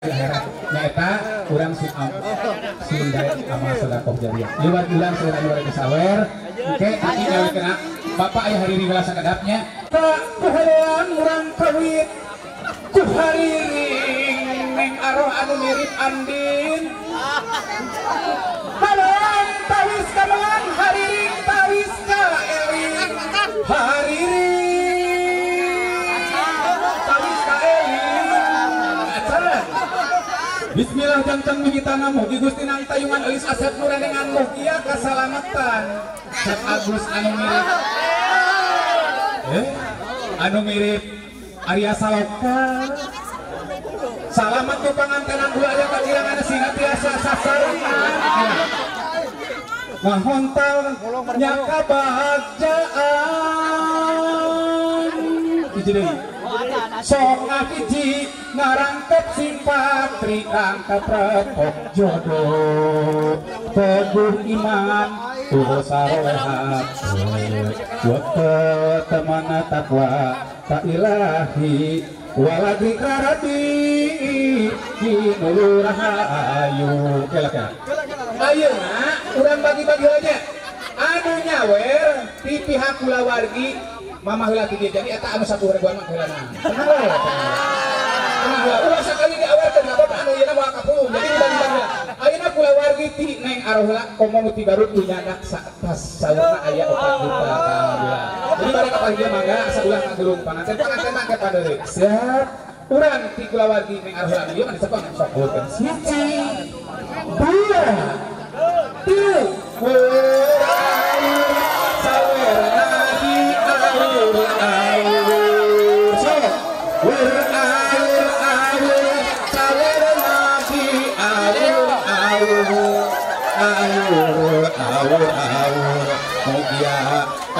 Akhirat nyaeta urang sing sing daek amal sedekah jariah. Liwat bulan selera luar sawer, oke aki gawe kena bapak aya hari ini sakedapnya. Tak kuhalean urang kawit ku hariring ning aroh anu mirip Andin. Halean tawis kamelan hariring tawis ka eling. Hariring tawis ka eling. Acaran. Bismillah jangcang mihitana mugi Gusti nang tayungan eulis asep nurenengan mugia kasalamatan. Cep Agus anu mirip anu mirip Arya Saloka. Salamat ku pangantenan ulah aya kakirangan sehingga tiasa sasarengan. Ngahontal nya kabagjaan. Hiji deui. Sok ngahiji ngarangkep sing patri rangkep repok jodoh. Teguh iman tuh sarolehat. Waktu teman takwa ka ilahi walagi karati kinulu rahayu. Kela-kela. Ayeuna urang bagi-bagi aja. Anu nyawer ti pihak kulawargi mamah heula ti dieu. Jadi eta anu 10 ribuan mah heulana. Tenang we. Tenang we. Ulah sakali diawerkeun apa anu ieu moal kapulung. Jadi dibagi-bagi. Ayeuna kulawargi ti Neng Aroh heula komo nu ti Garut nu nyandak satas saurna aya 4 juta alhamdulillah. Jadi bade ka dieu mangga saulah ngagulung panganten panganten mah ke padeuri. Siap. Urang ti kulawargi Neng Aroh heula ieu mah disepeng sok gulkeun. 1 2 3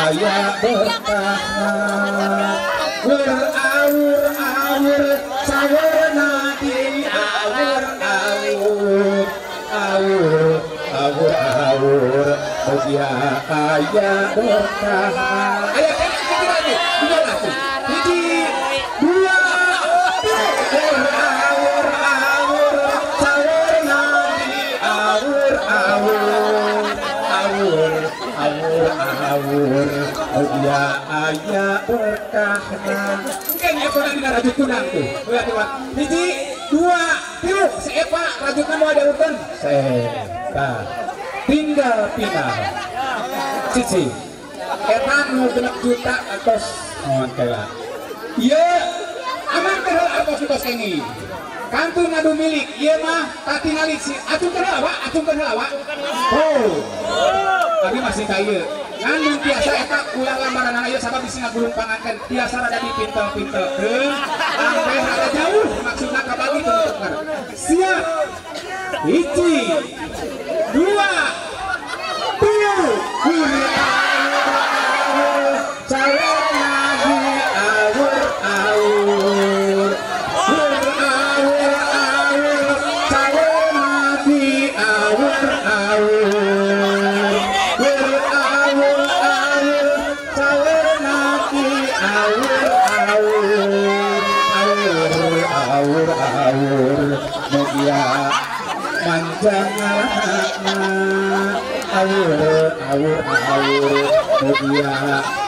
aya berkah awur-awur sawerna di awur-awur awur awur awur mugia aya berkah. Aya hiji lagi, dua lagi, hiji dua awur awur sawerna di awur awur awur awur awur mugia aya berkahna. Mungkin eta dina rajut kunang tuh. Hiji, dua, tilu, si Eva rajutna mau ada urutan. Seta. Tinggal pindah. Cici. Eta nu 6 juta atos mohon kela. Ieu aman teh heula atos tos kengi. Kantun ngadu milik ieu mah katingali si acungkeun heula wa, acungkeun heula wa. Oh. Abi masih ka ieu. Ngan mun tiasa eta ulah lambaranana ieu sabab bisi ngagulung panganten tiasa rada dipintel-pintelkeun sampai rada jauh maksudna kabagi teu tuker. Siap. 1 2 3 sawerna di awur awur awur awur sawerna di awur awur awur awur sawerna di awur awur awur awur awur mugia mancangalana awur awur awur mugia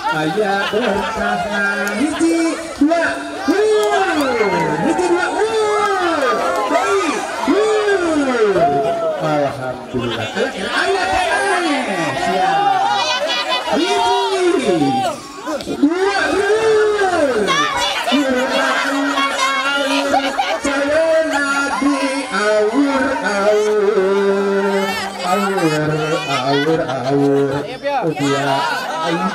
aya berkahna. 1 2 1 2 3 alhamdulillah. Aya siap. 1 2 awur awur awur awur udia ayo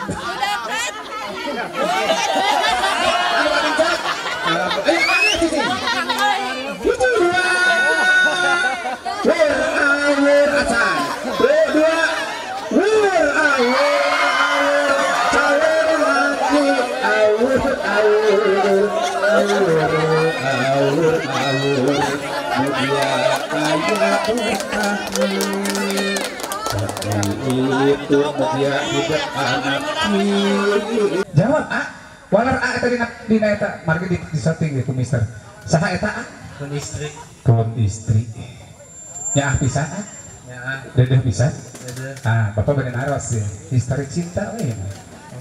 awur acan dua awur awur sawer mati awur awur awur awur awur mugia aya berkah. Itu mugia hidup anak. Jawab a walar a eta dina eta margi di setting ku mister. Saha eta a? Pun istri. Pun istri. Nyaah pisan ah? Nyaah. Dedeh pisan? Dedeh. Ah, bapak bener naros ya. Histori cinta we.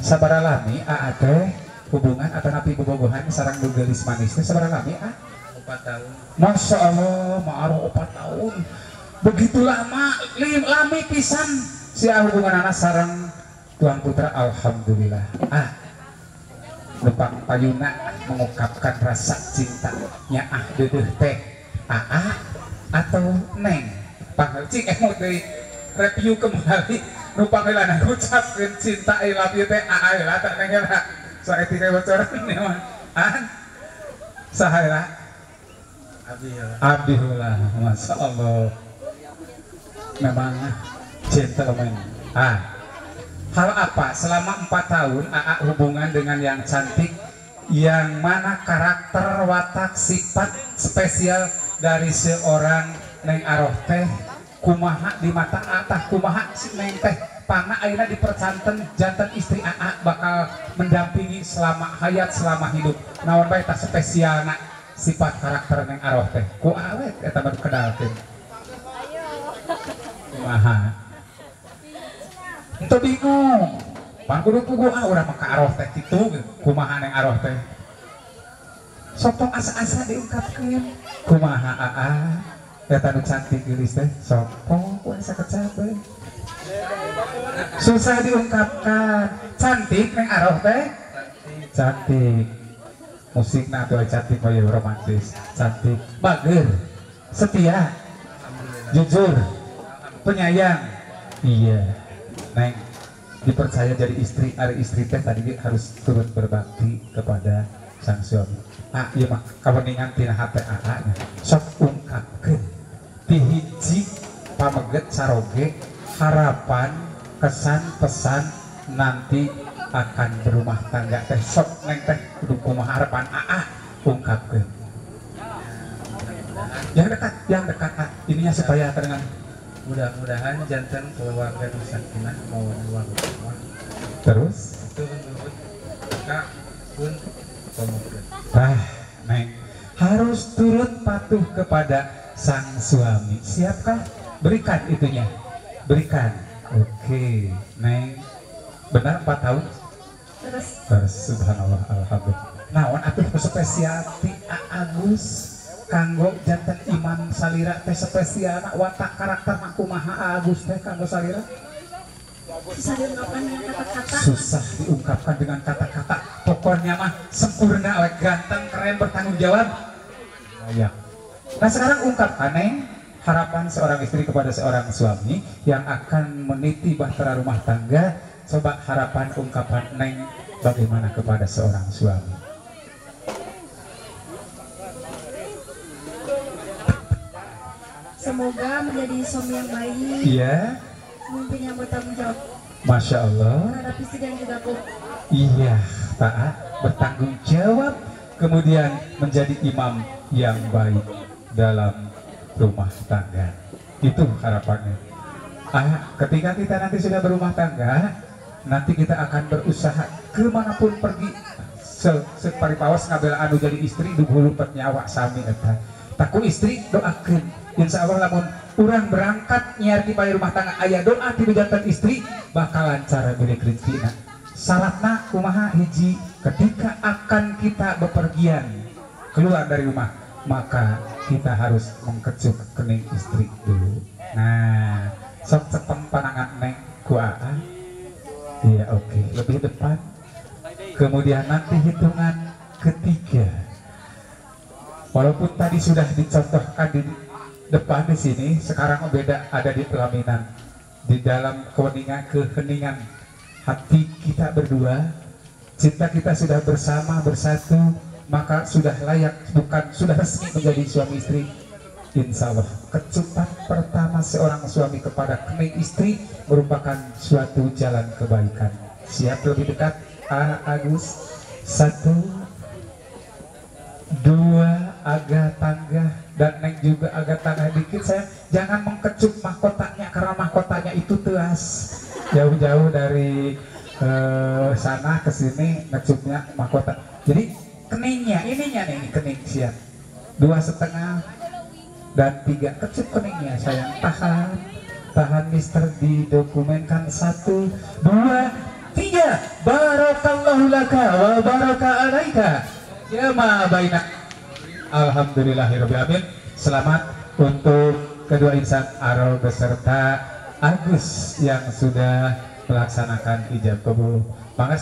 Sabaraha lami aa teh hubungan atau napi bobogohan sareng nu geulis manis teh sabaraha lami ah? 4 tahun. Masya Allah, ma'aruh 4 tahun. Begitu lama, lami pisan si hubungan anak sareng Tuan Putra, alhamdulillah. Ah, numpang payuna mengungkapkan rasa cinta nyaah dedeh teh aa atau neng. Panggil cing emot deui review kembali numpang heula ngucapkeun cinta I love you teh aa heula teh neng heula. Saeutik bocoran ieu mah. Ah. Saha heula? Abdi heula. Abdi heula. Masya Allah. Memang gentleman. Ah. Hal apa selama 4 tahun AA hubungan dengan yang cantik, yang mana karakter, watak, sifat spesial dari seorang Neng Aroh teh kumaha di mata AA tah kumaha si Neng teh pangna ayeuna dipercanten janten istri AA bakal mendampingi selama hayat selama hidup. Naon bae tah spesialna sifat karakter Neng Aroh teh ku awet eta mah kedalkeun. Kumaha? Ente bingung, pan kudu puguh ah urang mah ka Aroh teh kitu, kumaha Neng Aroh teh. Sok tong asa-asa diungkapkeun, kumaha aa, eta nu cantik geulis teh, sok tong ku asa kecap we. Susah diungkapkan, cantik Neng Aroh teh, cantik. Musikna atuh cantik we romantis, cantik, bager, setia, jujur, penyayang, iya. Neng, dipercaya jadi istri, ari istri teh tadi harus turut berbakti kepada sang suami. Ah, iya mah kaweningan tina hate aa nya. Sok ungkapkeun ti hiji pameget caroge harapan kesan pesan nanti akan berumah tangga teh sok neng teh kudu kumaha harapan aa ungkapkeun. Yang dekat ah, ininya supaya kedengaran. Mudah-mudahan janten keluarga nu sakinah mawaddah warahmah. Terus turun ka pun pameget. Ah, Neng harus turut patuh kepada sang suami. Siapkah? Berikan itunya. Berikan. Oke, Neng. Benar 4 tahun? Terus. Terus subhanallah alhamdulillah. Naon atuh spesial ti Agus kanggo janten imam salira teh spesial watak karakter mah kumaha Agus teh kanggo salira? Susah diungkapkan dengan kata-kata. Susah diungkapkan dengan kata-kata. Pokoknya mah sempurna, we ganteng, keren, bertanggung jawab. Ya. Nah sekarang ungkapkan Neng harapan seorang istri kepada seorang suami yang akan meniti bahtera rumah tangga. Coba harapan ungkapan Neng bagaimana kepada seorang suami? Semoga menjadi suami yang baik. Iya. Pemimpin yang bertanggung jawab. Masya Allah. Terhadap istri dan juga keluarga. Iya, taat, bertanggung jawab, kemudian menjadi imam yang baik dalam rumah tangga. Itu harapannya. Ah, ketika kita nanti sudah berumah tangga, nanti kita akan berusaha kemanapun pergi. Separipawas ngabel anu jadi istri duhulu nyawa sami eta. Taku istri doakeun. Insya Allah lamun urang berangkat nyiar di rumah tangga aya doa ti janten istri bakal lancar milik rezekina. Syaratna kumaha hiji, ketika akan kita bepergian keluar dari rumah maka kita harus mengkecup kening istri dulu. Nah, sok cepeng panangan neng ku aa. Iya oke, lebih depan. Kemudian nanti hitungan ketiga. Walaupun tadi sudah dicontohkan di depan di sini, sekarang beda ada di pelaminan. Di dalam keheningan hati kita berdua, cinta kita sudah bersama bersatu, maka sudah layak, bukan sudah resmi menjadi suami istri. Insya Allah, kecupan pertama seorang suami kepada kening istri merupakan suatu jalan kebaikan. Siap lebih dekat, A Agus. 1, 2, agak tangga dan Neng juga agak tangga dikit. Saya jangan mengkecup mahkotanya karena mahkotanya itu teas. Jauh-jauh dari sana ke sini ngecupnya mahkota. Jadi keningnya, ininya nih, ini kening siap. 2,5, dan 3. Kecup keningnya sayang, tahan, tahan mister, didokumenkan. 1, 2, 3. Barakallahu laka wa baraka alaika jama baina. Alhamdulillahirabbil alamin. Selamat untuk kedua insan Aro beserta Agus yang sudah melaksanakan ijab kabul. Maka